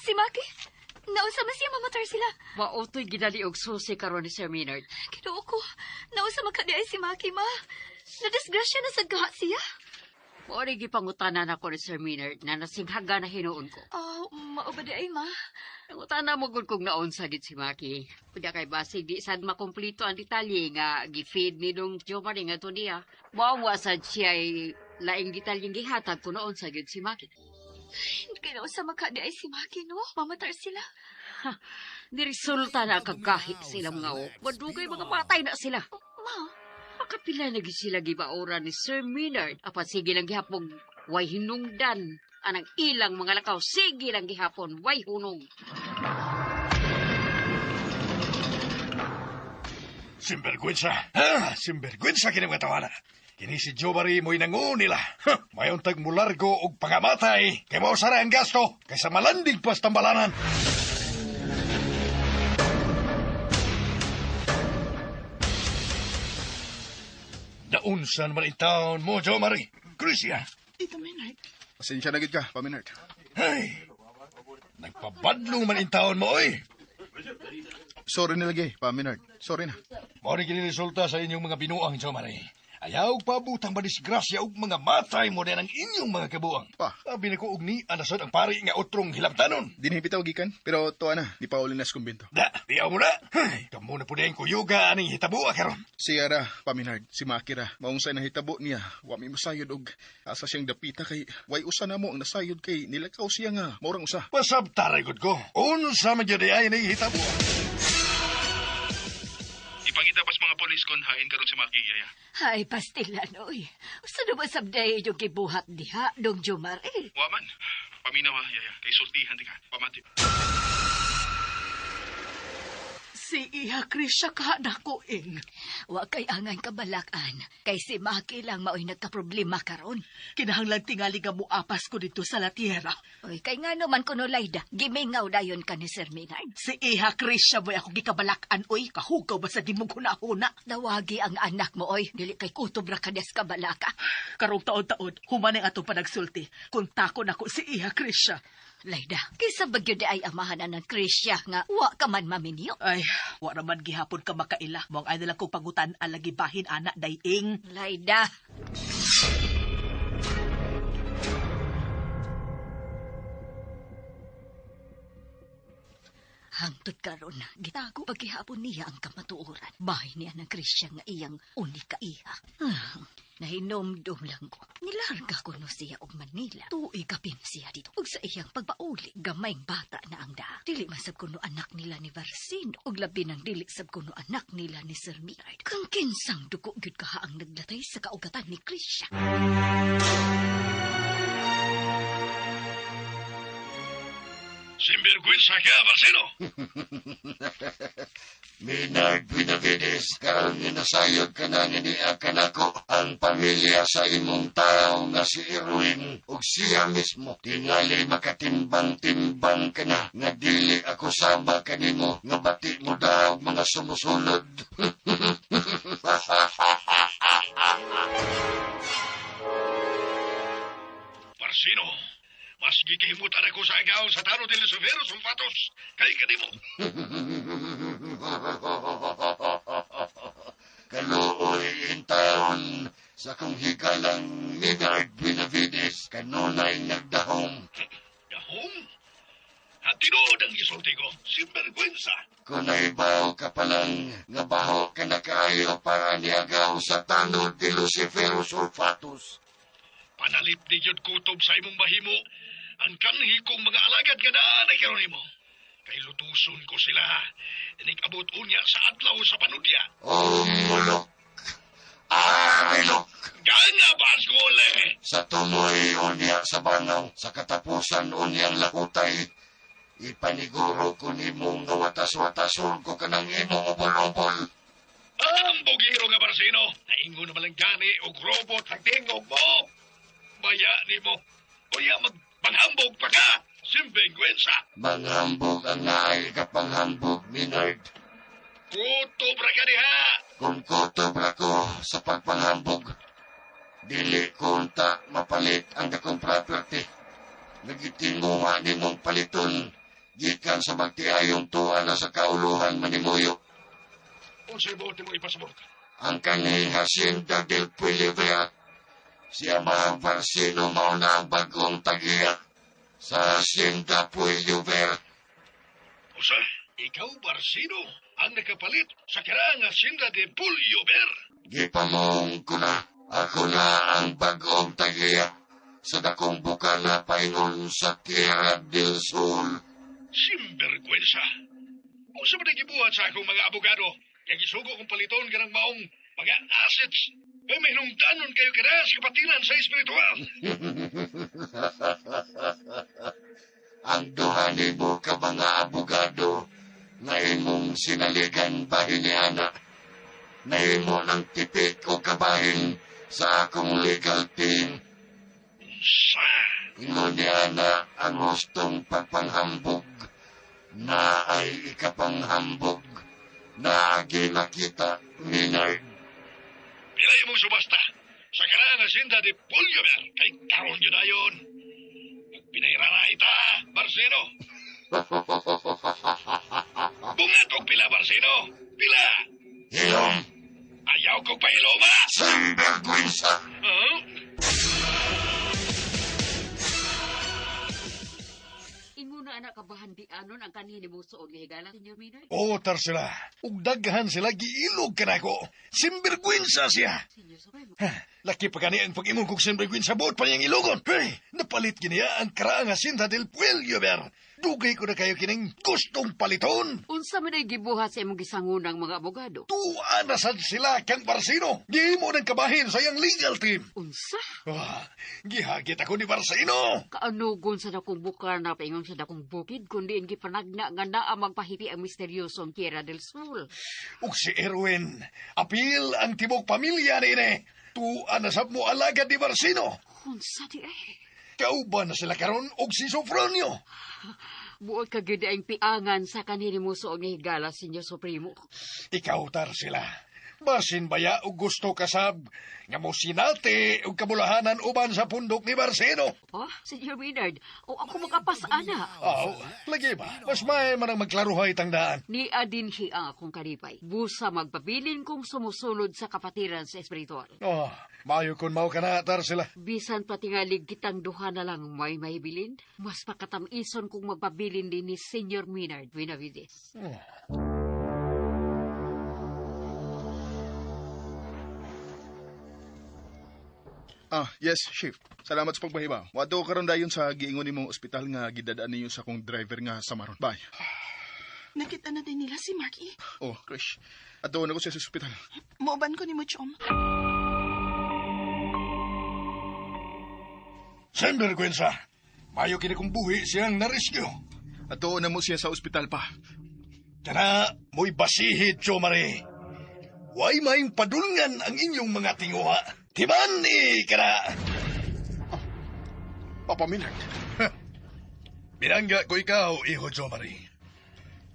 Si Maki? Nausa man siya mamatar sila. Mautoy gidali og susi karon ni Sir Maynard. Kinuo ko. Nausa man kadi ay si Maki, ma. Nadisgrasya na sa gahat siya. Mao rin gipangutanan ako ni Sir Maynard na nasinghaga na hinuon ko. Oh, mao ba di ay, ma? Nangutana mo gud kung naunsa gid si Maki. Kunya kay basig di sad makumplito ang detalye nga gi-feed ni dong Jomari nga to niya. Mao wa sad siya ay laing detalyeng gihatag kung naunsa gid si Maki. Kinausa man kadi ay si Maki, no? Mamatar sila. Niresulta na kagahit sila mga o. Madugay mga matay na sila. Ma, Makapila na gid sila gibaora ni Sir Maynard. Apan sige lang gihapon way hinungdan. Anang ilang mga lakaw, sige lang gihapon way hunong. Sinvergüenza. Ha? Sinvergüenza kini mga tawana. Kini si Jobari mo'y nangu nila. Ha, mayon tag mulargo og pangamatay. Kay mao sara ang gasto kaysa malandig pa sa tambalanan. Naunsan man taon mo, Jomari. Crisia. Tito Maynard. Pasensya na gid ka, Paminard. Ay, nagpabadlong man taon mo, oy. Sorry na lagi, Paminard. Sorry na. Mao ni kini resulta sa inyong mga binuang, Jomari. Ayaw pabutang madisgrasya og mga matay mo din ang inyong mga kabuang. Pa. Sabi na ko og ni anasod ang pari nga utrong hilabtanon. Dinhi bitaw gikan, pero tuwa na, di pa uli nas kumbento. Da, diyaw mo na. Ay, kamo na po din kuyuga aning hitabua karon. Siya ra, Paminard, si Makira. Maong sa nahitabo niya, wa mi masayod og asa siyang dapita kay way usa na mo ang nasayod kay nilakaw siya nga maurang usa. Pasabtaray gud ko. Unsa man gyud ay ning hitabua. Ipangita pas mga polis kon hain karon si Maki, yaya. Ay, pastilan, oy. Usa na ba sabday yung gibuhat diha, dong Jomar, eh? Wa man. Paminaw ha, yaya. Kay sultihan di ka. Pamati. Si Iha Krisha ka nako, ing. Wa kay angan kabalakan. Kay si Maki lang maoy nagkaproblema karon. Kinahanglan tingali nga muapas ko dito sa La Tierra. Oy, kay nga naman kuno Laida, gimingaw dayon ka ni Sir Maynard. Si Iha Krisha mo'y ako gikabalakan, oy. Kahugaw ba sa di mo hunahuna? Dawagi ang anak mo, oy. Dili kay kutob ra kanyas kabalaka. Karong taon-taon, human ang atong panagsulti. Kung tako nako si Iha Krisha. Laida, kisa bagyo di ay amahan na ng Krisya nga wa ka man maminyo. Ay, wa raman gihapon ka makaila. Mong ay nalang kong pangutan alagi bahin ana daying. Laida. Hangtod karon, gitago paghihapon niya ang kamatuoran. Bahay niya ng Krisya nga iyang unika iha. Nahinomdom lang ko. Nilarga ko no siya og Manila. Tuig kapin siya dito. Ug sa iyang pagpauli, gamayng bata na ang daa. Dili man sab kuno anak nila ni Varsino. Ug labi nang dili sab kuno anak nila ni Sir Millard. Kang kinsang dugo gyud kaha ang naglatay sa kaugatan ni Krisya. Sinvergüenza ka, Marcelo. Minard Benavides, karon nga nasayod ka na ni kanako ang pamilya sa imong tao nga si Erwin ug siya mismo. Tingali makatimbang-timbang ka na nga dili ako sama kanimo nga bati mo daw mga sumusunod. Marcelo, mas gikihimutan ako sa agaw sa tano de Lucifero Sulfatos. Kay kanimo. Kaluoy in taon sa kong higalang Minard Benavides kanunay nagdahom. Dahom? At tinuod ang gisulti ko, sinvergüenza. Kung naibaw ka palang, nga baho ka na kaayo para niagaw sa tanod de Lucifero Sulfatus. Panalit ni Jud kutob sa imong bahimo, ang kanhi kong mga alagad nga naa na karon nimo. Kay lutuson ko sila, inikabot unya sa adlaw sa panudya. Oh, mulok! Arilok! Gana baskole! Sa tumoy unya sa bangaw, sa katapusan unyang lakutay, ipaniguro ko nimo nga watas-watason ko kanang imong ubol-ubol. Ang bugiro nga Barsino, naingon naman lang gani og robot ang tingog mo. Baya nimo. Unya magpanghambog pa ka. Simbengwensa. Manghambog ang naay kapanghambog, Minard. Kutob ra ka diha. Kung kutob ra ko sa pagpanghambog, dili kunta mapalit ang dakong property. Nagitinguha nimong paliton. Gikan sa magtiayong tuwa na sa kauluhan manimuyo. Unsay buot mo ipasabot? Ang kanhing Hacienda del Pueblo, si Amahang Barcino mao na ang bagong tag-iya sa Hacienda Pueblo. Usa, ikaw, Barcino, ang nakapalit sa karaang Hacienda de Pulyover. Gipamoong ko na, ako na ang bagong tag-iya sa dakong bukana paingon sa Tierra del Sol. Simbergwensa. Unsa man ang gibuhat sa akong mga abogado? Kaya gisugo kong paliton kanang maong mga assets. Kay may hinungdanon kayo kada sa kapatiran sa espiritual. Ang duha nimo ka mga abogado na imong sinaligan bahin ni ana. Na imo ng tipik o kabahin sa akong legal team. Unsa? Ingon ni ana ang hustong pagpanghambog na ay ikapanghambog na agi nakita Minard. Pila imong subasta sa karaang Hacienda de Pulyover kay karon yun na yun. Pinairara ita, Barcino. Bungat og pila, Barcino. Pila! Hilom, Ayaw kong pahiloma! sinvergüenza. Huh? Inguna anak kabahan di anon ang kanhi mo suod nga higala, Senyor Maynard. Otar sila. Ug daghan sila giilog kanako. Simbergwensa siya. Senyor Supremo. Ha, laki pa gani ang pag-imong kong simbergwensa buot pa niyang ilogon. Hey, napalit giniya ang karaang Hacienda del Puello, ber. Dugay ko na kayo kining gustong paliton. Unsa man ay gibuhat sa imong gisangunang mga abogado? Tuwa na sad sila kang Barcino. Gihimo ng kabahin sa iyang legal team. Unsa? Ah, gihagit ako ni Barcino. Kaanugon sa dakong bukar na paingon sa dakong bukid kundi ang gipanagna nga naa magpahipi ang misteryosong Tierra del Sol. Ug si Erwin, apil ang tibok pamilya niini. Tuwa na sab mo alagad ni Barcino. Unsa di ay? Kauban na sila karon og si Sofronio. Buot ka gyud ang piangan sa kanhi mo suod nga higala, Senyor Supremo. Ikaw tar sila. Basin baya og gusto kasab nga mo sinate og kabulahanan uban sa pundok ni Barcino. Oh, Senyor Maynard, o ako makapas ana. Aw, lagi ba? Mas may man ang magklaruhay tangdaan. Ni Adinhi ang akong kalipay. Busa magpabilin kong sumusunod sa kapatiran sa espiritual. Oh, maayo kun mao ka na tar sila. Bisan patingalig kitang duha na lang may mahibilin, mas pakatamison kung magpabilin din ni Senyor Maynard Benavides. Oh. Ah, yes, Chief. Salamat sa pagpahibaw. Wado karon dayon sa giingon nimong ospital nga gidadaan ninyo sa akong driver nga samaron. Bye. Nakita na din nila si Marky. Oh, Krish. Ato na ko siya sa ospital. Muuban ko ni mo, Chom. Sinbergwensa. Mayo kini kong buhi siyang narescue. Ato na mo siya sa ospital pa. Kana, mo'y basihid, Chomare. Way maing padulngan ang inyong mga tinguha. Timan eh, kana. Papa Millard. Binangga ko ikaw, iho Jomari.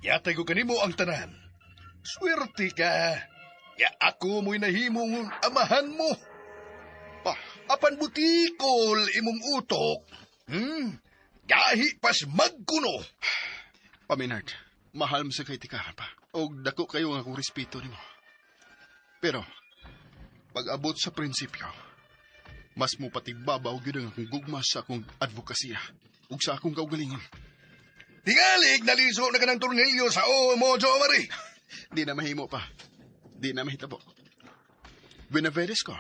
Yatay ko kanimo ang tanan. Swerte ka. Ya ako mo'y nahimong amahan mo. Pa, Apan butikol imong utok. Gahi pas magkuno. Pa Millard, mahal mo sa kay tikahan pa. Og dako kayo nga akong respeto nimo. Pero, pag-abot sa prinsipyo, mas mo patigbabaw gyud ang akong gugma sa akong advokasya ug sa akong kaugalingon. Tingalig naliso na ka ng tornilyo sa oo mo, Jomari. Di na mahimo pa. Di na mahitabo. Benavides ko.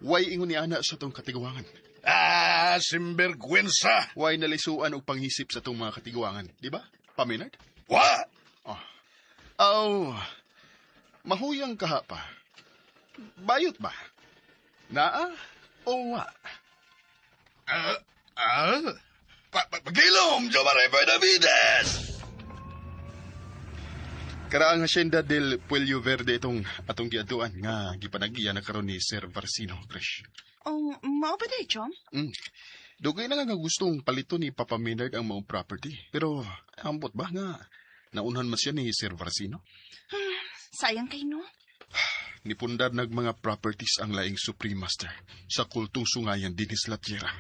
Way ingon ni ana sa tong katiguangan. Ah, simbergwensa. Way nalisuan og panghisip sa tong mga katiguangan, di ba? Paminard? Wa! Oh. Aw, mahuyang kaha pa. Bayot ba? Naa o wa? Ah, ah? Pagilom, Jomari Benavides! Karaang Hacienda del Puello Verde itong atong giaduan nga gipanagya na karon ni Sir Varsino, Krish. Oh, mao ba day, Chom? Dugay na nga nga gustong palito ni Papa Maynard ang maong property. Pero ambot ba nga naunhan man siya ni Sir Varsino? Sayang kay no. Nipundar nag mga properties ang laing Supreme Master sa kultong sungayan dinis la tierra.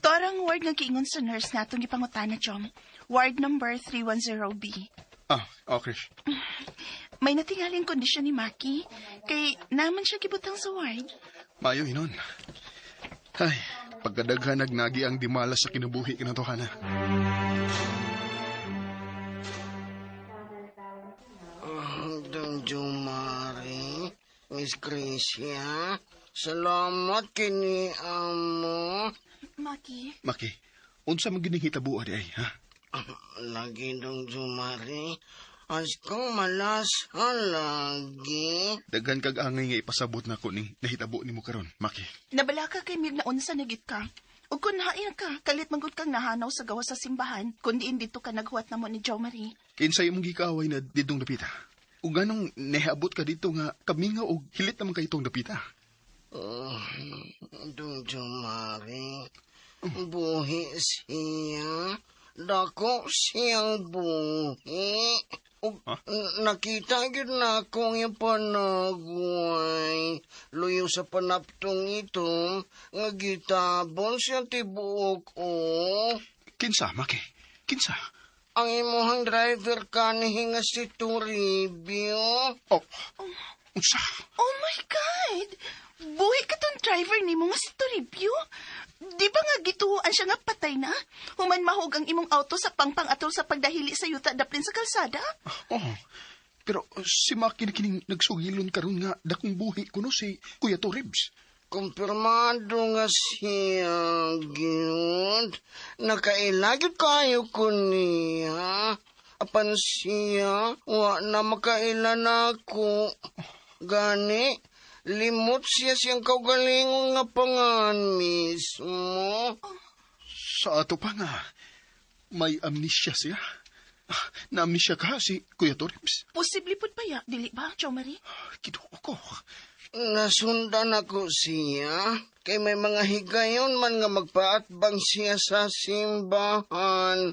Torang ward nga giingon sa nurse nga atong gipangutana, Chom. Ward number 310B. Ah, oh, Krish. May natingaling kondisyon ni Maki. Kay naman siya gibutang sa ward. Maayo hinon. Ay, pagkadaghan nagnagi ang dimala sa kinabuhi kinatohana. Don Jomari, Miss Gracia, salamat kini amo. Maki, Maki, unsa man gining hitabo di ay, ha? Lagi Don Jomari, as kong malas ha, lagi. Daghan kag angay nga ipasabot nako ning nahitabo nimo karon, Maki. Nabala ka kay Mir na unsa nagit ka. Ug kun hain ka, kalit manggod kang nahanaw sa gawas sa simbahan, kundi dito ka naghuwat namo ni Jo Marie. Kinsay imong gikaaway na didong dapita? Ug ganong nahiabot ka dito nga kamingaw og hilit naman kay itong dapita? Oh, Don Jomari, buhi siya. Dako siyang buhi. Ug Huh? nakita gyud na akong iyang panagway. Luyo sa panaptong ito, nga gitabon siyang tibuok o. Kinsa, Maki? Kinsa? Ang imuhang driver kanihi nga si Toribio. Oh, unsa? Oh my God! Buhi ka tong driver nimo nga si Toribio. Di ba nga gituoan siya nga patay na? Human mahog ang imong auto sa pangpang atol sa pagdahili sa yuta daplin sa kalsada? Oh, pero si Maki na kining nagsugilon karon nga dakong buhi kuno si Kuya Toribs. Kumpirmado nga siya, gyud. Nakailagit kayo ko niya. Apan siya, wa na makaila na ako. Gani, limot siya siyang kaugalingon nga pangan mismo. Sa ato pa nga, may amnesia siya. Ah, na-amnesia ka si Kuya Toribs. Posible pud pa ya, dili ba, Jo Marie? Kinuo ko. Nasundan ako siya, kay may mga higayon man nga magpaatbang siya sa simbahan.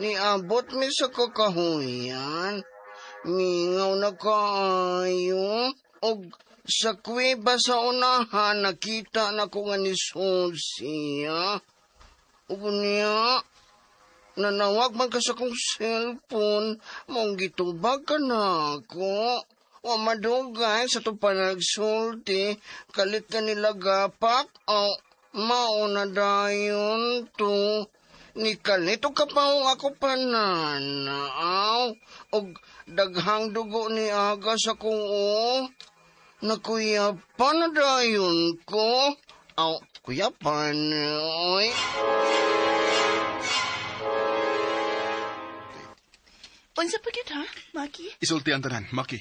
Niabot mi sa kakahuyan, mingaw na kaayo, og sa kuweba sa unahan nakita na ko nga nisod siya. Ug niya, nanawag man ka sa kong cellphone, mong gitubag ka na ako. Wa madugay sa to panagsulti, kalit ka nila gapak, o mauna dayon to. Ni kalito ka pa ako pananaw, og daghang dugo ni aga sa kong o. Nakuya pa na dayon ko. Aw, kuya pa na, oy. Unsa pa gyud ha, Maki? Isulti ang tanan, Maki.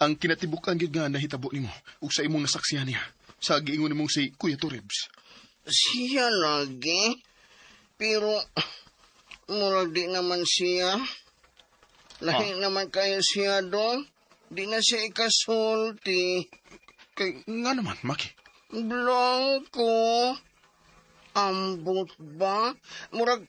Ang kinatibukan gyud nga nahitabo nimo ug sa imong nasaksihan niya sa giingon nimong si Kuya Toribs. Siya lagi. Pero, murag di naman siya. Lahi naman kayo siya doon. Di na siya ikasulti. Kay nga naman, Maki. Blanco. Ambot ba? Murag,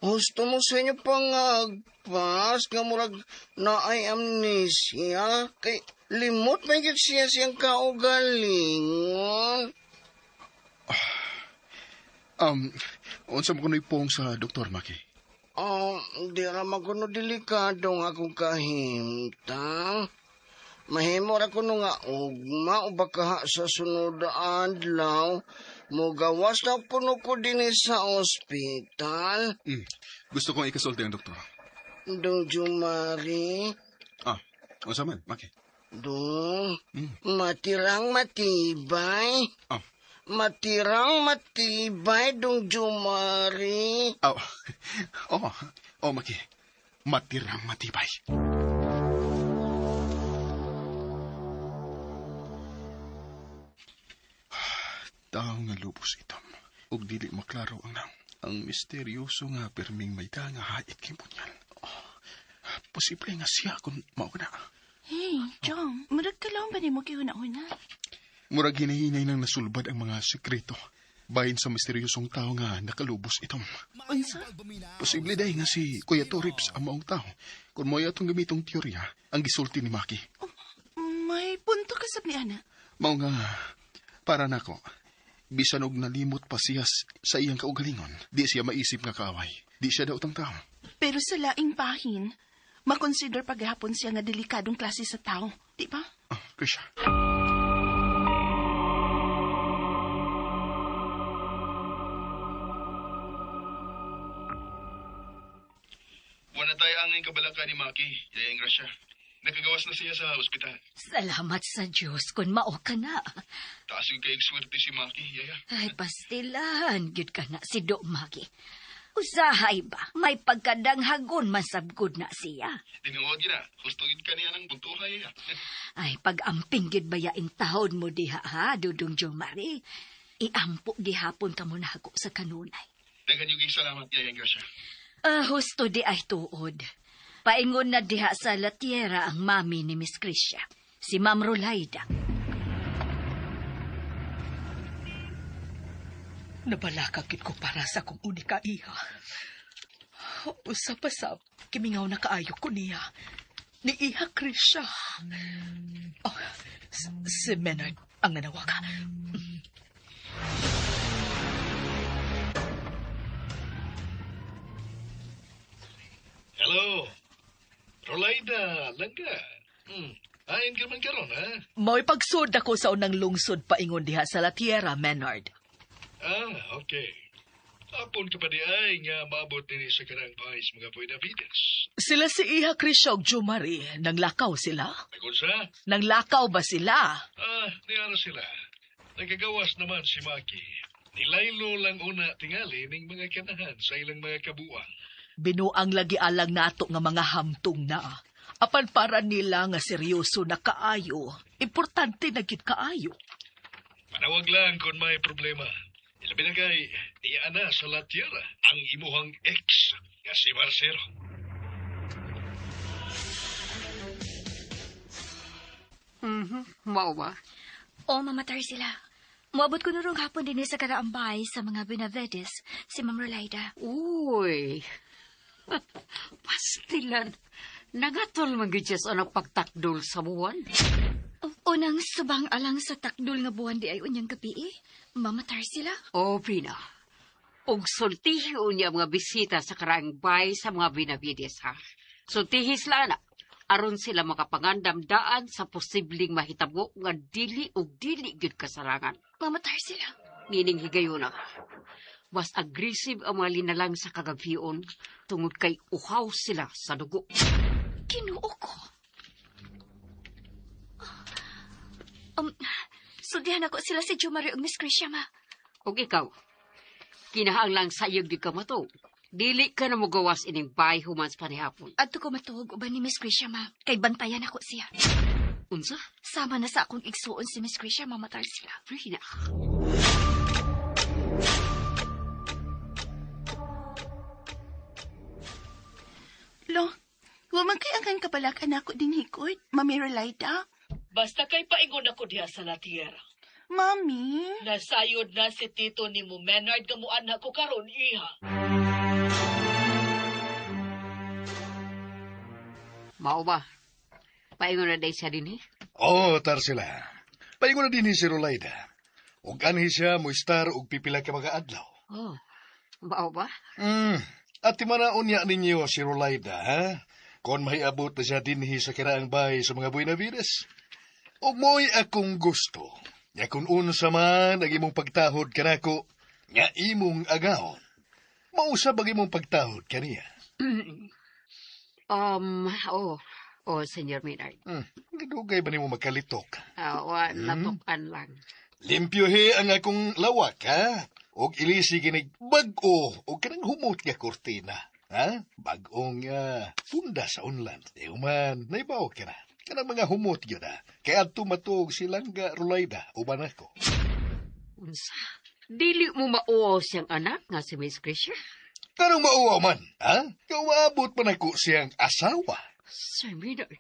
husto mo sa inyo pangagpas nga murag naay amnesia. Kay limot may gid siya siyang kaugalingon. Unsa mo kuno'y pong sa doktor, Maki? Oh, di ra man kuno delikado nga akong kahimtang. Mahimo ra kuno nga ugma o baka sa sunod na adlaw mogawas na kuno ko dinhi sa ospital. Gusto kong ikasulti ang doktor. Dong Jumari, Ah, unsa man, Maki? dong, matirang matibay. Ah. Matirang matibay, Dong Jumari. Oh, oh, oh, Maki. Matirang matibay. Tao nga lubos itom. Ug dili maklaro ang nang. Ang misteryoso nga pirming may nga hait kay Bunyan. Oh, posible nga siya kung mao na. Hey, Jom, murag kalawang ba nimo gihuna-huna? Murag hinahinay nang nasulbad ang mga sekreto. Bahin sa misteryosong tao nga nakalubos itom. Unsa? Posible dahil nga si Kuya Toribs ang maong tao. Kung mo atong gamitong teorya, ang gisulti ni Maki. Oh, may punto ka sab ni Ana. Mao nga, para nako, bisan og nalimot pa siya sa iyang kaugalingon, di siya maisip nga kaaway. Di siya daotang tao. Pero sa laing bahin, makonsider paghapon siya nga delikadong klase sa tao, di ba? Ah, Krisha. Wala tayo angay kabalaka ni Maki, Yayang Gracia. Nakagawas na siya sa ospital. Salamat sa Diyos kung mao ka na. Taas yung kayong swerte si Maki, Yaya. Ay, pastilan, gyud ka na si Do Maki. Usahay ba, may pagkadanghagon masabgod na siya. Tinuod yun na. Gusto yun ka niya ng buntuhay, Yaya. Ay, pag-amping gyud ba yaing tahod mo diha ha, Dudong Jomari? Iampo gihapon ka mo nako sa kanunay. Daghan yung salamat, Yayang Gracia. Ah, husto di ay tuod. Paingon na diha sa La Tierra ang mami ni Miss Krisha, si Ma'am Rolaida. Nabalaka gid ko para sa akong unika iha. Usa pa sab, kimingaw na kaayo ko niya. Ni iha Krisha. Oh, si Menard ang nanawag. Hello. Rolaida, langga. Ayon ka man karon, ha? Mao'y pagsud ako sa unang lungsod paingon diha sa La Tierra, Menard. Ah, okay. Apon ka pa di ay nga maabot dinhi sa karang bahay sa mga Buenavides. Sila si Iha Krisha ug Jomari, nanglakaw sila? Nagunsa? Nanglakaw ba sila? Ah, niara sila. Nagagawas naman si Maki. Nilaylo lang una tingali ning mga kanahan sa ilang mga kabuang. Binuang lagi alang nato nga mga hamtong na. Apan para nila nga seryoso na kaayo, importante na gid kaayo. Manawag lang kung may problema. Ilabi na kay, niya na sa La Tierra ang imuhang ex nga si Marcelo. Mao ba? O, Mama Tarsila. Moabot ko nurong hapon din sa karaambay sa mga Benavides, si Ma'am Rolaida. Uy. Pastilan. Nagatol man gyud siya sa anang pagtakdol sa buwan. Unang subang alang sa takdol nga buwan di ay unyang gabi eh. Mama Tarsila. O, Pina. Og sultihi unya mga bisita sa karaang bay sa mga Benavides, ha? Sultihi sila na. Aron sila makapangandam daan sa posibleng mahitabo nga dili og dili gyud kasarangan. Mama Tarsila. Nining higayuna. Mas aggressive ang mga linalang sa kagabion tungod kay uhaw sila sa dugo. Kinuo ko. Sultihan ako sila si Jomari ug Miss Krisha, ma. Og ikaw, kinahanglang sayog di ka mato. Dili ka na mogawas ining bay human sa panihapon. Adto ko matuog uban ni Miss Krisha, ma. Kay bantayan ako siya. Unsa? Sama na sa akong igsuon si Miss Krisha, Mama Tarsila. Rina. Lo, huwag kay ang kabalak anak ko din hikot, Mami Rolaida. Basta kay paingon ako diha sa La Tierra. Mami? Nasayod na si Tito ni mo Menard nga muan ko karon iha. Mao ba? Paingon na day siya din eh. Oo, Tarsila. Paingon na din si Rolaida. Ug anhi siya mo star og pipila ka mga adlaw. Oh. Mao ba? At timana unya ninyo si Rolaida, ha? Kon mahiabot na siya dinhi sa kiraang bahay sa mga Buenavides. Ug mo'y akong gusto. Nga kung unsa man ang imong pagtahod kanako, nga imong agahon. Mausab ang imong pagtahod kaniya. Oh, oh, Senyor Maynard. Dugay ba nimo magkalitok? Wa, natukan lang. Limpyohe ang akong lawak, ha? Og ilisi kinig bag-o og kanang humot nga kortina. Ha? Bag-ong punda sa unlan. Di man, naibaw ka na. Kanang mga humot yun, ha? Kaya adto matuog silang ga Rulayda, uban ako. Unsa? Dili mo mauaw siyang anak nga si Miss Krisha? Kanang mauaw man, ha? Kauabot man ako siyang asawa. Sir Maynard.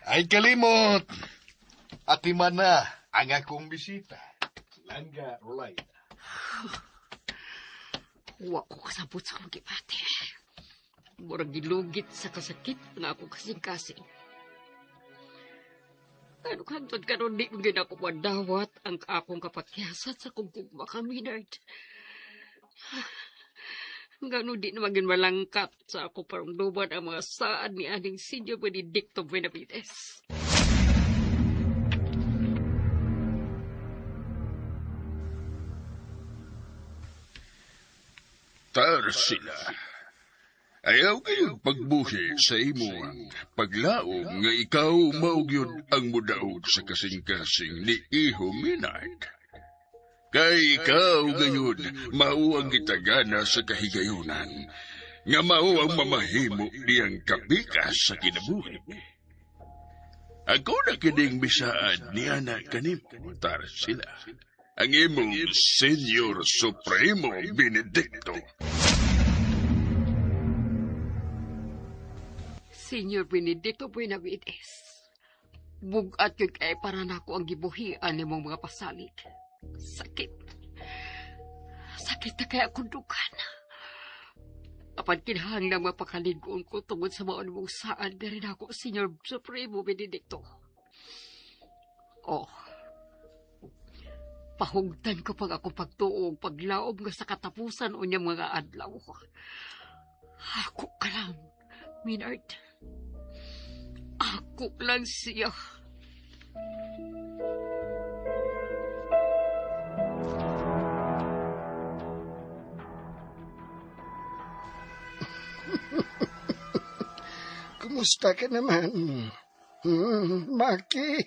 Ay kalimot! Ati man na ang akong bisita. Langga Rulayda. Wa ko kasabot sa akong gibati. Murag gilugit sa kasakit nga ako kasing-kasing. Ano hantod karon di mo gyud ako madawat ang akong kapakyasat sa kong gugma kang Maynard. Ngano di naman gyud malangkat sa ako parungduman ang mga saad ni aning Senior Benedicto Benavides. Tarsila. Ayaw kayong pagbuhi sa imo paglaom nga ikaw mao gyud ang mudaot sa kasing-kasing ni Iho Minard. Kay ikaw gayud mao ang gitagana sa kahigayunan nga mao ang mamahimo niyang kapikas sa kinabuhi. Ako na kining bisaad ni ana kanimo, Tarsila. Ang imong Senyor Supremo Benedicto. Senior Benedicto Benavides, bugat yun kay para nako ang gibuhian nimong mga pasalig. Sakit. Sakit na kaya akong dukan. Apan kinahanglan mapakaligoon ko tungod sa maon mong saan diri nako, Senior Supremo Benedicto. Oh, pahugtan ko pag akong pagtuo og paglaom nga sa katapusan unyang mga adlaw. Ako ka lang, Minard. Ako lang siya. Kumusta ka naman? Maki?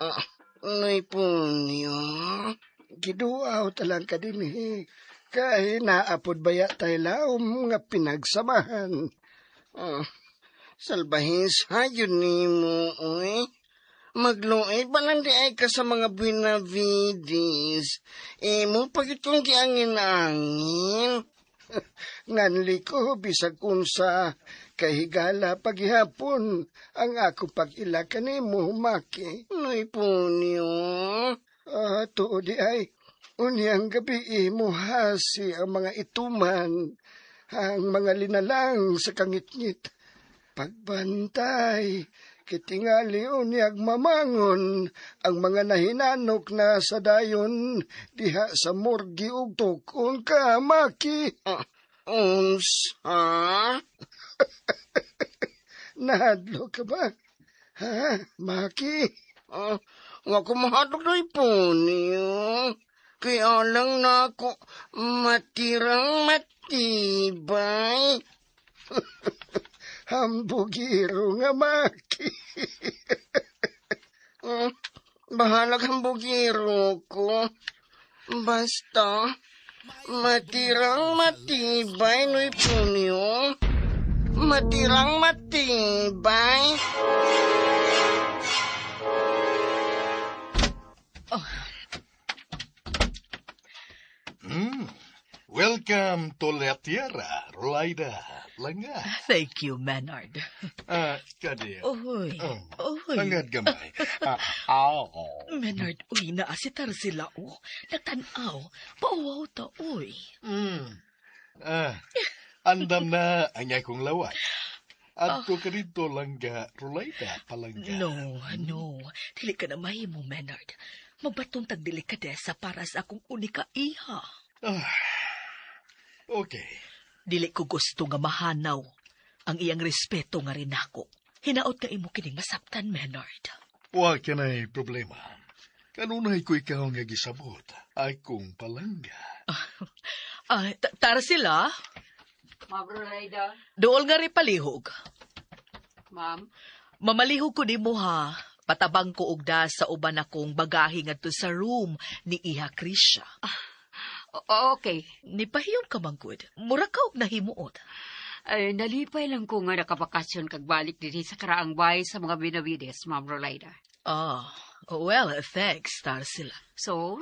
Ah, Nay Punyo. Giduaw talang ka din eh. Kay naapod baya tayo laom nga pinagsamahan. Ah, salbahis hayon nimo, oy. Magluoy pa lang di ay ka sa mga Benavides. Imo pag itong giangin-angin. Nganli ko bisag unsa kay higala paghihapon ang ako pag-ila kanimo, Maki. Nay Punyo. Ah, tuod di ay. Unyang gabi imo hasi ang mga ituman, ang mga linalang sa kangitngit. Pagbantay, kitingali unyag mamangon ang mga nahinanok na sa dayon diha sa morgue ug tukon ka, Maki. Ah, unsa? Nahadlo ka ba? Ha, Maki? Ah, wa ko mahadlok, Nay Punyo. Kaya lang na ako matirang matibay. Hambugiro nga, Maki. Bahalag hambugiro ko. Basta, matirang matibay, Noy Punyo. Matirang matibay. Oh. Welcome to La Tierra, Rolaida. Langga. Thank you, Menard. Ah, kadi. Uy, Oh, uy. Angad gamay. Ah, aw. Menard, uy, naa si Tarsila, oh. Nagtanaw, pauwaw ta, uy. Ah, andam na ang akong lawat. Adto ka dito, Langga, Rolaida, palangga. No, no. Dili ka na mahimo, Menard. Magbatong tag delikadesa para sa akong unika iha. Ah, okay. Dili ko gusto nga mahanaw ang iyang respeto nga rin ako. Hinaot ka imo kining masabtan, Menard. Wa ka na'y problema. Kanunay ko ikaw nga gisabot, akong palangga. Ah, tara sila. Ma'am Rolaida. Dool nga rin palihog. Ma'am. Mamalihog ko nimo ha. Patabang ko og da sa uban akong bagahe ngadto sa room ni Iha Krisha. Okay. Nipahiyon ka man gud. Mura ka og nahimuot. Ay, nalipay lang ko nga nakabakasyon kagbalik din sa karaang bahay sa mga Benavides, Ma'am Rolaida. Ah, well, thanks, Tarsila. So,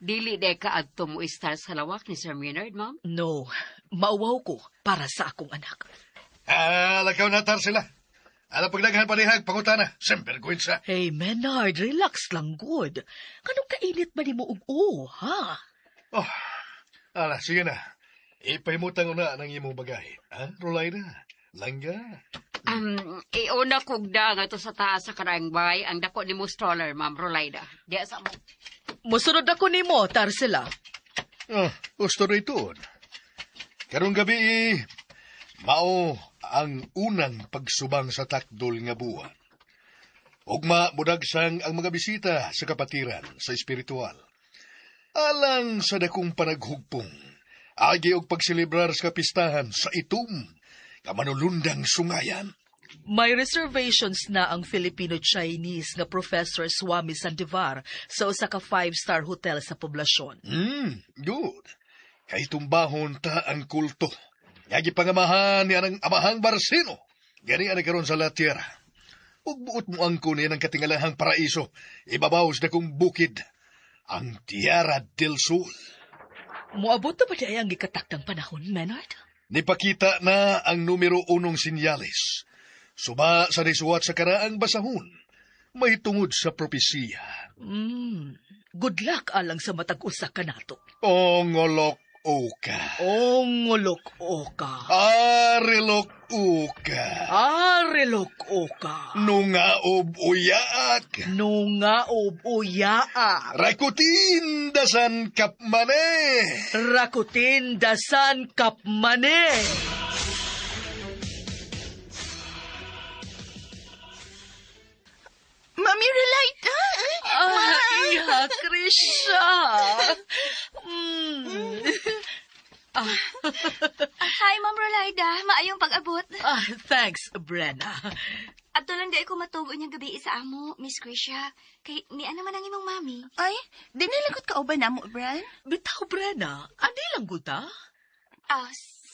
dili de ka adto mo istar sa lawak ni Sir Maynard, ma'am? No, mauwaw ko para sa akong anak. Ah, lakaw na tar sila. Ala pagdaghan panihag, pangutana. Sempergwensa. Hey, Menard, relax lang good. Kanong kainit ba nimo og o, ha? Oh, ala, sige na. Ipahimutang una ng imong bagahe. Ha, Rolaida? Langga? Iuna kog da nga to sa taas sa karaang bay ang dako ni mo stroller, Ma'am Rolaida. Diya sa mo. Musunod ako nimo, Tarsila. Ah, gusto rito. Karong gabi, mao ang unang pagsubang sa takdol nga buwan. Ugma mudagsang ang mga bisita sa kapatiran sa espiritual. Alang sa dakong panaghugpong, agi og pagselebrar sa kapistahan sa itom, kamanulundang sungayan. May reservations na ang Filipino-Chinese nga Professor Swami Sandivar sa usa ka 5-star hotel sa poblasyon. Good. Kay tumbahon ta ang kulto. Nga gipangamahan ni anang amahang Barsino. Gani ani karon sa La Tierra. Ug buot mo angko niya ng katingalahang paraiso, ibabaw sa dakong bukid, ang Tierra del Sol. Moabot na ba di ay ang gikatakdang panahon, Menard? Nipakita na ang numero 1 sinyales. Suba sa nisuwat sa karaang basahon, may tungod sa propesiya. Good luck alang sa matag usa ka nato. Ongolok oka. Ongolok oka. Arilok oka. Arilok oka. Nungaob uyaak. Nungaob uyaak. Rakutin dasan kapmane. Rakutin dasan kapmane. Mami Relaita! Iha, Krisha! Hi, Ma'am Rolaida. Maayong pag-abot. Thanks, Brenna. Ato lang di ko matugo niyang gabi sa amo, Miss Krisha. Kay ni ano man ang imong mami. Ay, di nalagot ka ba na mo, Bren? Bitaw, Brenna. Ani lang guta?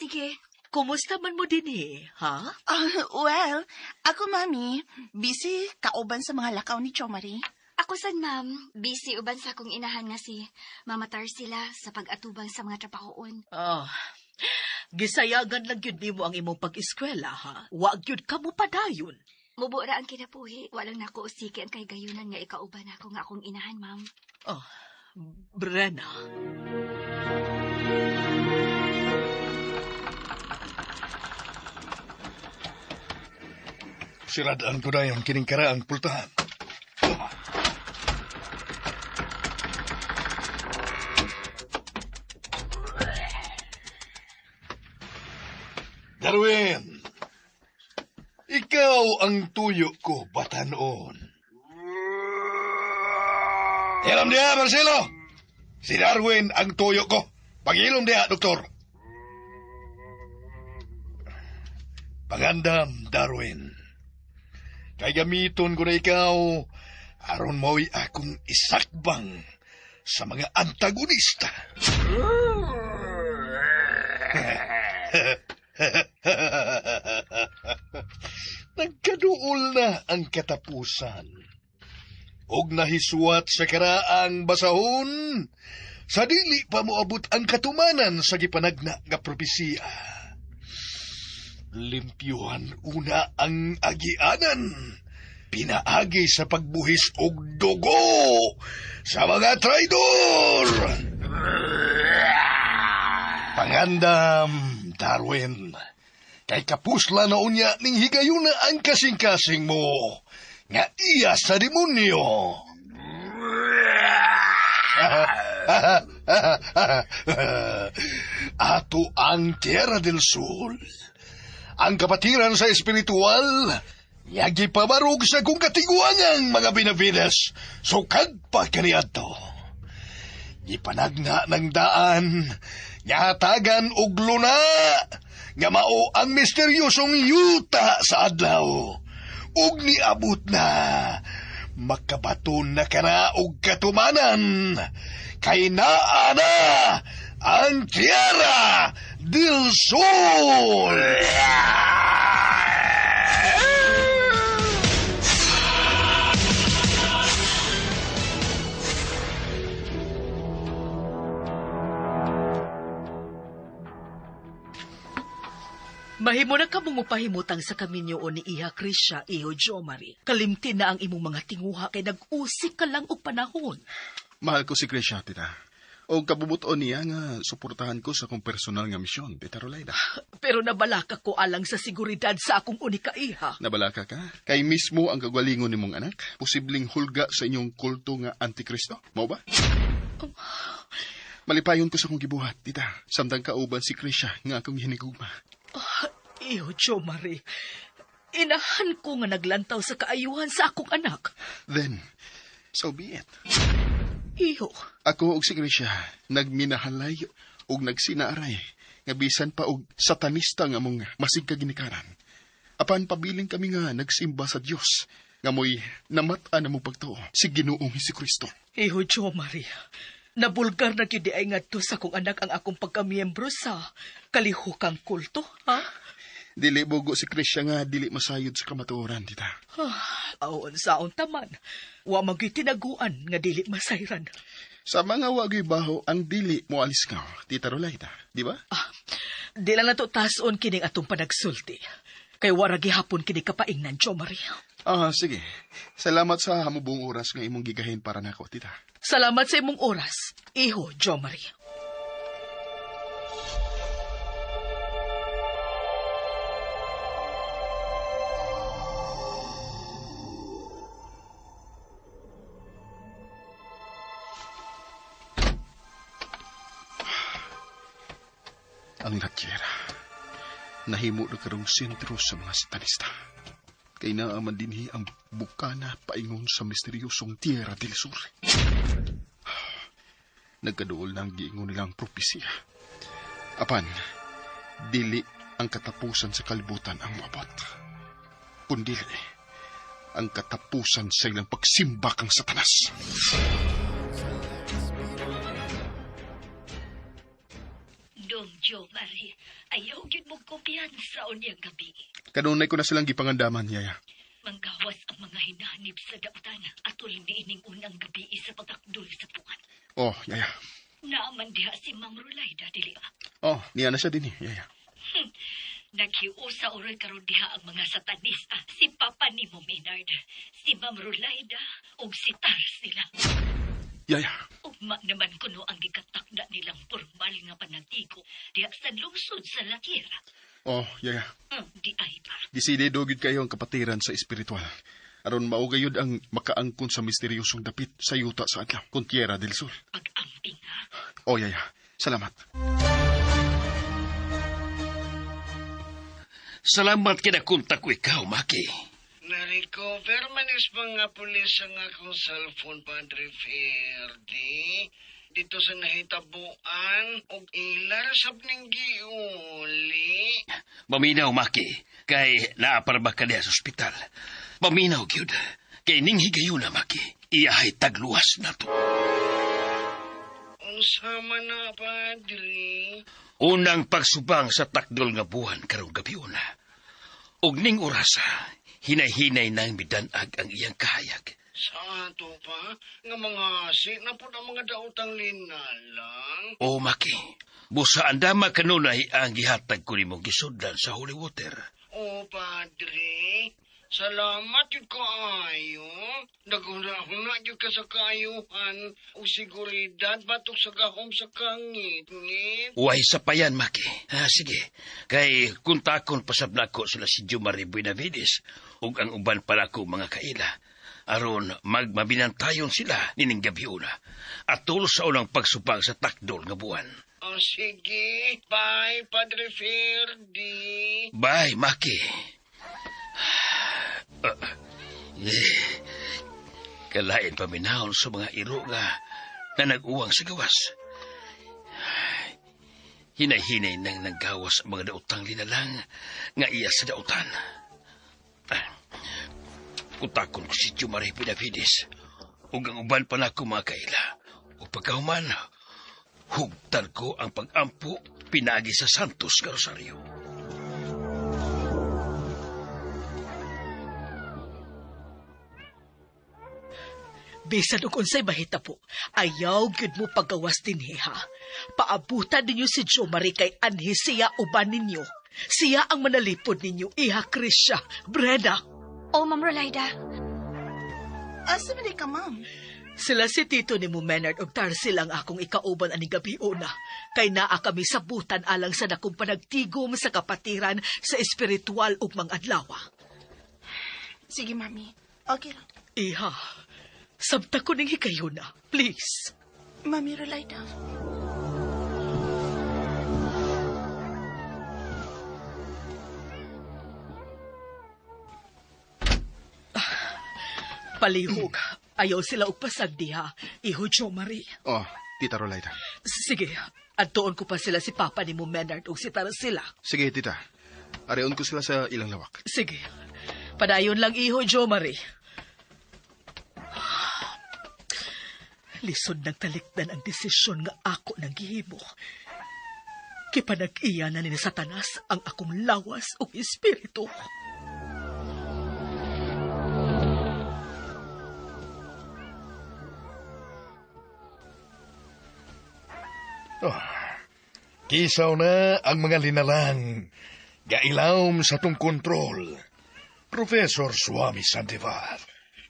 Sige. Kumusta man mo din eh, ha? Well, ako, Mami, busy kauban sa mga lakaw ni Chomari. Ako sad, ma'am. Busy uban sa akong inahan nga si Mama Tarsila sa pag-atubang sa mga trabahoon. Gisayagan lang yun nimo ang imong pag-eskwela, ha? Wag yun ka mo padayon. Mubo ra ang kinapuhi. Walang nako usiki ang kahigayunan nga ikauban ako nga akong inahan, ma'am. Oh, Brenna. Siradaan ko na yung kining karaang pultahan. Darwin, ikaw ang tuyo ko batanon. Hilom diha, Marcelo! Si Darwin ang tuyo ko. Pag-ilom diha, doktor. Pangandam, Darwin. Kay gamiton ko na ikaw, aron mo'y akong isakbang sa mga antagonista. Nagkaduol na ang katapusan. Og nahiswat sa karaang basahon, sa dili pa moabot ang katumanan sa gipanagna nga propesiya. Limpyuhan una ang agianan, pinaagi sa pagbuhis og dugo sa mga traidor! Pangandam, Darwin, kay kapusla na unya ning higayuna ang kasing-kasing mo, nga iya sa demonyo. Ato ang Tierra del Sol, ang kapatiran sa espiritual, yagi pabarog sa kong katiguangang mga Benavides, sukad pa kaniadto. Gipanagna ng daan, ngatagan og luna, nga mao ang misteryosong yuta sa adlaw. Ug niabot na, makabaton na kana og katumanan, kay naa na ang Tierra del Sol! Mahimo na ka mong mupahimutang sa kaminyo o ni Iha Krisha, Iho Jomari. Kalimti na ang imong mga tinguha kay nag-usik ka lang og panahon. Mahal ko si Krisha, tita. O kabubuton niya nga suportahan ko sa akong personal nga misyon, Tita Rolaida. Pero nabalaka ko alang sa seguridad sa akong unika iha. Nabalaka ka? Kay mismo ang kagalingon nimong anak, posibleng hulga sa inyong kulto nga Antikristo. Mao ba? Malipayon ko sa akong gibuhat, tita. Samtang kauban si Krisha nga akong hinigugma. Iyo, Jo Marie. Inahan ko nga naglantaw sa kaayuhan sa akong anak. Then, so be it. Iyo. Ako og si Krisha nagminahalay og nagsinaaray nga bisan pa og satanista nga mong masig kaginikaran. Apan pabiling kami nga nagsimba sa Dios nga mo'y namat-an na mo pagtuo si Ginoong Hesukristo. Iho, Jo Marie. Nabulgar na gyud ay ngadto sa akong anak ang akong pagkamiyembro sa kalihukang kulto, ha? Dili bugo si Krisha nga dili masayod sa kamatuoran, tita. Aon saon taman. Wa man gyud tinaguan nga dili masayran. Sa mga wagyo'y baho ang dili mo alis ka, Tita Rolaida, di ba? Di lang nato tason kining atong panagsulti. Kay wara gihapon kini kapaingnan, Jo Marie. Ah, sige. Salamat sa hamubong oras nga imong gigahin para nako, tita. Salamat sa imong oras, iho, Jo Marie. Ang latyera, nahimo na karong sentro sa mga satanista. Kay naaman dinhi ang bukana paingon sa misteryosong Tierra del Sur. Nagkaduol na ang giingon nilang propesya. Apan, dili ang katapusan sa kalibutan ang moabot. Kundili, ang katapusan sa ilang pagsimba kang Satanas. Dong Jo Marie, ayaw gyud mo kumpiyansa unyang gabi. Kanunay ko na silang gipangandaman, Yaya. Manggawas ang mga hinanib sa dautan atol niining unang gabi sa pagtakdol sa buwan. Oh, Yaya. Naaman diha si Ma'am Rolaida, dili ba? Oh, niya na siya din eh, Yaya. Naghiusa uroy karon diha ang mga satanista, si Papa ni mo Maynard, si Ma'am Rolaida ug si Tarsila. Yaya. Ugma naman kuno ang gikatakda nilang formal nga panagtigo diha sa lungsod sa La Tierra. Oh, Yaya. Di ay pa. Disidido gyud kayo ang kapatiran sa espiritual. Aron mao gayud ang makaangkon sa misteryosong dapit sa yuta sa adlaw, kun Tierra del Sur. Pag-amping ha. Oh, Yaya. Salamat. Salamat kinakontak ko ikaw, Maki. Na-recover man is mga pulis ang akong cellphone, Padre Ferdi. Dito sa nahitabuan, og ilar sab ning giuli. Maminaw, Maki, kay naapar ba ka niya sa ospital? Maminaw, gyud. Kay ning higayuna, Maki, iyahay tagluwas na to. Unsa man na, Padre? Unang pagsubang sa takdol nga buwan karong gabi una. Og ning orasa, hinay-hinay nang midanag ang iyang kahayag. Sa ato pa, nga mga asi na po ang mga daotang linalang. O, Maki, busa andama kanunay ang gihatag ko nimong gisudlan sa holy water. O, Padre, salamat yun kaayo. Naghuna-huna yun ka sa kaayuhan o seguridad batok sa gahom sa kangit-ngit. Uway sa payan, Maki. Ah, sige, kay kuntakon pasabla ko sila si Jomari Buenavides ug ang uban pala ko mga kaila. Aron magmabinantayon sila nining gabi una. Atol sa unang pagsupang sa takdol nga buwan. O, sige, bye, Padre Ferdi. Bye, Maki. Kalain paminahon sa mga iro nga na nag-uwang sa gawas. Hinay-hinay nang naggawas ang mga daotang linalang nga iya sa daotan. Kutakon ko si Jomari Benavides ug ang uban pa nako mga kaila. O pagkahuman, hugtan ko ang pag-ampo pinaagi sa Santos nga Rosario. Bisan og unsay mahitabo, ayaw gyud mo paggawas dinhi ha. Paabutan ninyo si Jo Marie kay anhi siya uban ninyo. Siya ang manalipod ninyo, iha Krisha, Breda. Oh, Ma'am Rolaida. Asa man ka, ma'am? Sila si Tito ni mo Menard og Tarsil ang akong ikauban aning gabi una. Kay naa kami sabutan alang sa dakong panagtigom sa kapatiran sa espiritual ug mga adlaw. Sige, Mami. Okay lang. Iha, sabta ko ning hikayuna. Please. Mami Rolaida. Palihog. Ayaw sila og pasag diha. Iho Jo Marie. Oh, Tita Rolaida. Sige, adtuon ko pa sila si Papa ni mo Menard ug si Tarsila. Sige, tita. Areon ko sila sa ilang lawak. Sige. Padayon lang iho, Jo Marie. Lisod ng talikdan ang desisyon nga ako nang gihimo. Kipanag-iya na ni Satanas ang akong lawas ug espiritu. Oh, kisaw na ang mga linalang. Gailawom sa tong kontrol. Professor Swami Santivar.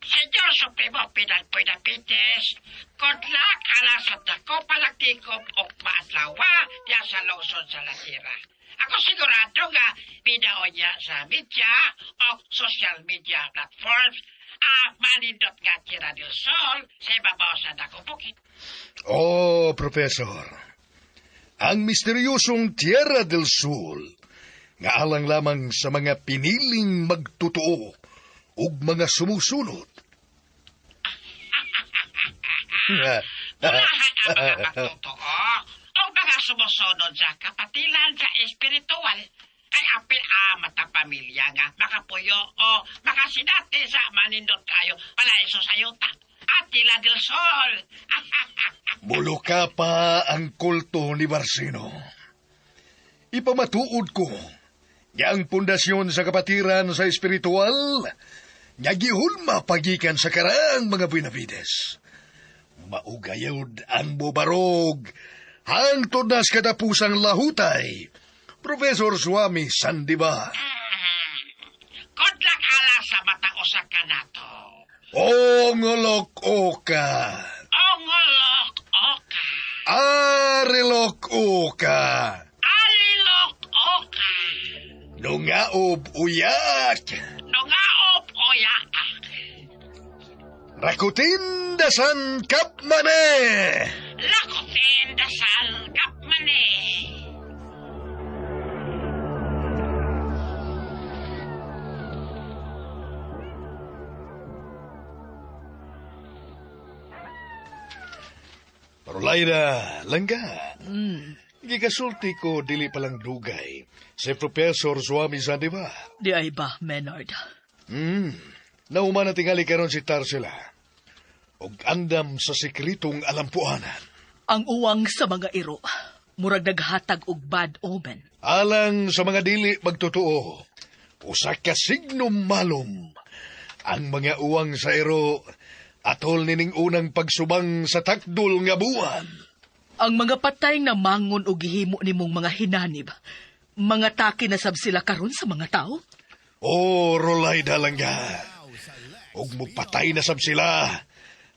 Señor Supremo Penal Buenavides, good luck ala sa dako palagtikop o maadlawa diya sa lungsod sa Latira. Ako sigurado nga bidao niya sa media o social media platforms ang manindot nga Tierra del Sol sa ibabaw sa dako bukid. Oh, Professor. Ang misteryosong Tierra del Sol nga alang lamang sa mga piniling magtotoo ug mga sumusunod. Mulahan ang mga magtotoo o mga sumusunod sa kapatilan sa espiritual kay apil amat ang pamilya nga makapuyo o makasinati sa manindot kayo palaiso sa yuta. Atila del Sol. Buluka pa ang kulto ni Barcino. Ipamatuod ko nga ang pundasyon sa kapatiran sa espiritual nga gihulma pagikan sa karaang mga Buenavides. Maugayod ang bubarog hangtod na sa katapusang lahutay. Professor Swami Sandiba. Good luck ala sa mata usa ka nato. Ongolok oka. Ongolok oka. Arilok oka. Alilok oka. Nungaob uyak. Nungaob uyak. Rakutin dasan kapmane. Lakutin dasan kapmane. Rolaida, langga. Gikasulti ko dili palang dugay si Professor Swami Sandiva. Di ay ba, Menard? Nauma na tingali karon si Tarsila. Og andam sa sekretong alampuanan. Ang uwang sa mga iro, murag naghatag og bad omen. Alang sa mga dili magtotoo, usa ka signum malum. Ang mga uwang sa iro, atol nining unang pagsubang sa takdol nga buwan. Ang mga patay na mangon og gihimo nimong mga hinanib, mga taki na sab sila karon sa mga tao? O, Rolaida langga. Og mupatay na sab sila,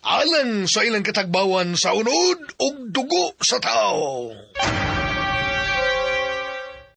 alang sa ilang katagbawan sa unod og dugo sa tao.